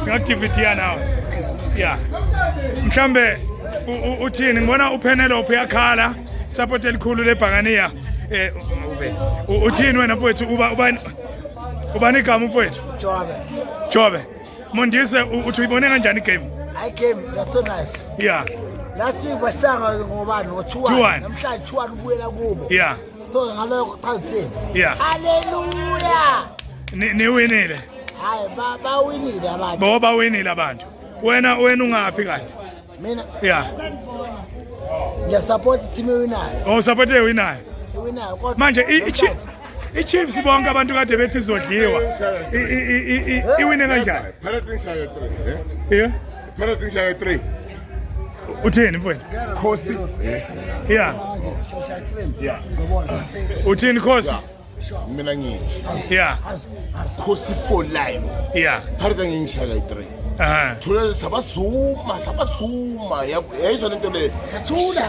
Singaku-DVD nawe. Yeah. Mhlambe uthini, ngibona uPenelope uyakhala, support elikhulu lebhakaniya. Uveze. Uthini wena mfowethu, uba ubani ubani igama mfowethu? Jobe. Jobe. Mondise, uthi uyibone kanjani igame? I game that's so nice. Last week basanga ngobani, ngo 2-1. 2-1. Namhlanje 2-1 ubuyela kubo. So ngalokho cha, thini? Hallelujah. Niwinile. Hayi, bawinile abantu. Bo bawinile abantu. Wena ungaphi kanti? Mina ngiyasupport team ewinayo. Oh, support ewinayo. Ewinayo kodwa Manje i-Chiefs, bonke abantu kade bethi izodliwa. Iwine kanjani? Pirates ngishaye 3, eh? Pirates ngishaye 3. Uthini mfowethu? Khosi. Uzobona. Uthini, Khosi? Mina ngithi Khosi for life. Pirates ngishaya 3. Thola sabazuma sabazuma, yayizwa lento le. Sathula.